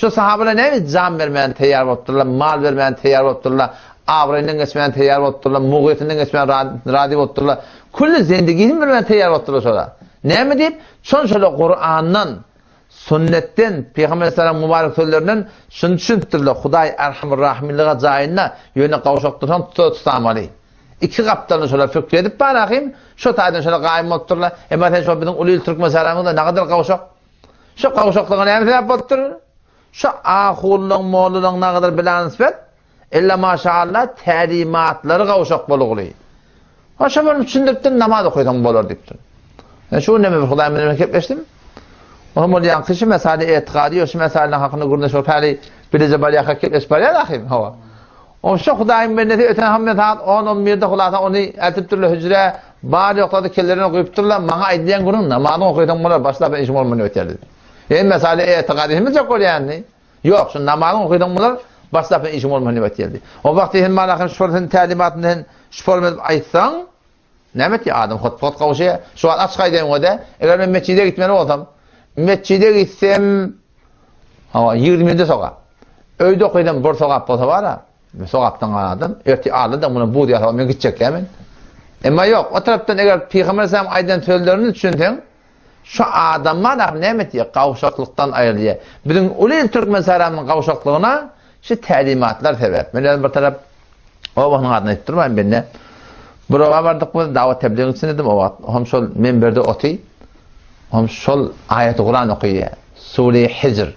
Şu sahabalar näme jan bermäne teýýar bolupdyrlar, mal bermäne teýýar bolupdyrlar, abraýyndan geçmäne teýýar bolupdyrlar, mugyýetinden geçmäne razy bolupdyrlar. Külli zendigisini bermäne teýýar bolupdyrlar şolar. Näme diýip? Şonçalar Kurandan, sünnetden, Pygamber aleyhisselam mübarek sözlerinden şuny düşünipdirler, Hudaý Erhamur Rahimliga jaýynda, ýöne gowşakdyrsaň tuta tutamaly. Iki gapdalyny şolar fikri edip barahym, şo taýdan şolar gaýym bolupdyrlar. Emma sen şo biziň uly il türkmen saramyzda nagadyr gowşak. Şu gowşaklyga näme sebäp bolupdyr? Şu ahullaň, mollalaň nagadyr bilanisbet, illa maşallah tälimatlary gowşak bolugly. Ha şo bir düşündiripdir, namaz okaýsaň bolar diýipdir. Men şu gün bir Hudaý bilen gepleşdim. Onuň ol ýaňky şu mesele etikady, şu meseleniň hakynda gürleşip häli bileje barýarka gepleşip barýar ahym, hawa. O şu Hudaýyň bendesi öten hemme saat 10-11-de hulasa ony eltipdirler hüjrä, bar ýoklady kellerine guýupdyrlar, maňa aýdýan günüň namazyňy okaýsaň bolar, başlap işiň bolman ötýär diýdi. Hemme mesele etikady hemme jek bolýandy. Ýok, şu namazyňy okaýsaň bolar, başlap işiň bolman ötýär diýdi. O wagty hem malahym şu sen tälimatyny sen şu form edip aýtsaň, näme etýär adam hot-pot gowşaýar. Şu wagt açyk aýdaýyn o-da, eger men metjide gitmeli bolsam, metjide gitsem, Hawa, 27 sogap. Öýde okaýsam bir sogap bolsa bar-a, sogapdan galan adam, ertir Alla-da muny buz ýasap men gitjek-dä men. Emma ýok, o tarapdan eger Pygamber aleyhisselam aýdan sözlerini düşünseň, şu adamlar ah näme etýär? Gawşaklykdan aýrylýar. Biziň uly il türkmen saramynyň gawşaklygyna şu tälimatlar sebäp. Men özüm bir tarap obasynyň adyny aýdyp durmaýyn bende. Bir oba bardyk biz, dawat tebligiň içinde dedim o wagt. Hem şol menberde oty. Hem şol aýaty Kuran okaýar. Sure Hijr.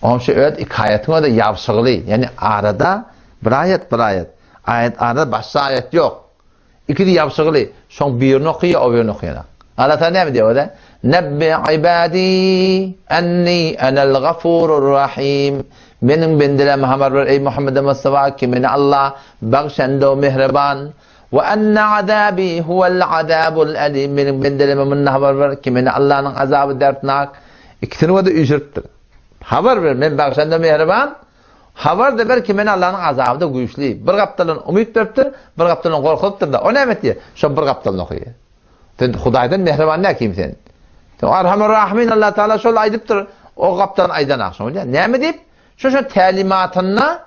Oňam şu öz iki aýatyň özi ýabşygly, ýagny arada bir aýat, bir aýat. Aýat arada başga aýat ýok. Ikisi ýabşygly. Şoň birini okaýar, o birini okaýar. Allah Taala näme diýýär özi? Nebbi ibadi enni enel gafurur rahim. Meniň bendelerime habar ber eý Muhammed Mustafa ki meni Allah bagşanda mähriban. We enne azabi huwel azabul alim. Meniň bendelerime munda habar ber ki meni Allahnyň azaby dertnak. Ikisini de üýşüripdir. Habar ber, men bagşanda mähriban, habar-da ber ki, men Allanyň azaby-da güýçli. Bir gapdaldan umyt beripdir, bir gapdaldan gorkuzypdyr-da. O näme etýär? Şo bir gapdaldan okaýar. Sen Hudaýdan mähriban däl kim sen? Sen Arhamur Rahimin Allah Taala şol aýdypdyr, o gapdaldan aýdan agşam bolýar. Näme diýip? Şo şo tälimatynda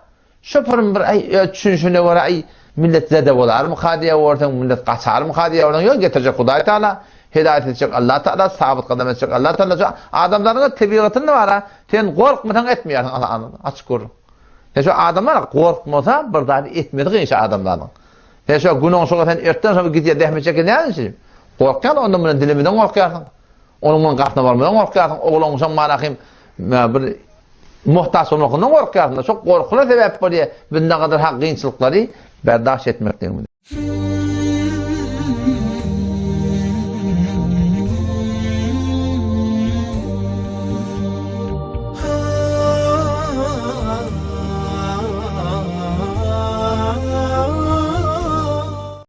Şoförüň bir aý öz düşünişine görä aý millet zede bolarmyka diýe görseň, millet gaçarmyka diýe görseň, ýok getirjek Hudaý Taala, hidaýat etjek Allah Taala, sabyt gadam etjek Allah Taala. Şu adamlaryň öz tebigatynda bar-a, sen gorkmasaň etmeýärsiň açyk gürrüň. Sen şu adamlar gorkmasa bir zady etmesi kyn şu adamlaryň. Sen şu gün oňşuga sen ertden soň gidýär zähmet çekýär näme üçin? Gorkýan ondan mundan dilemeden gorkýarsyň. Onuň bilen gatyna barmadan gorkýarsyň, oglanşaň manahym bir muhtaç bolmakyndan gorkýarsyň. Şo gorkular sebäp bolýar biz nagadar hak kynçylyklary berdaş etmekligimize.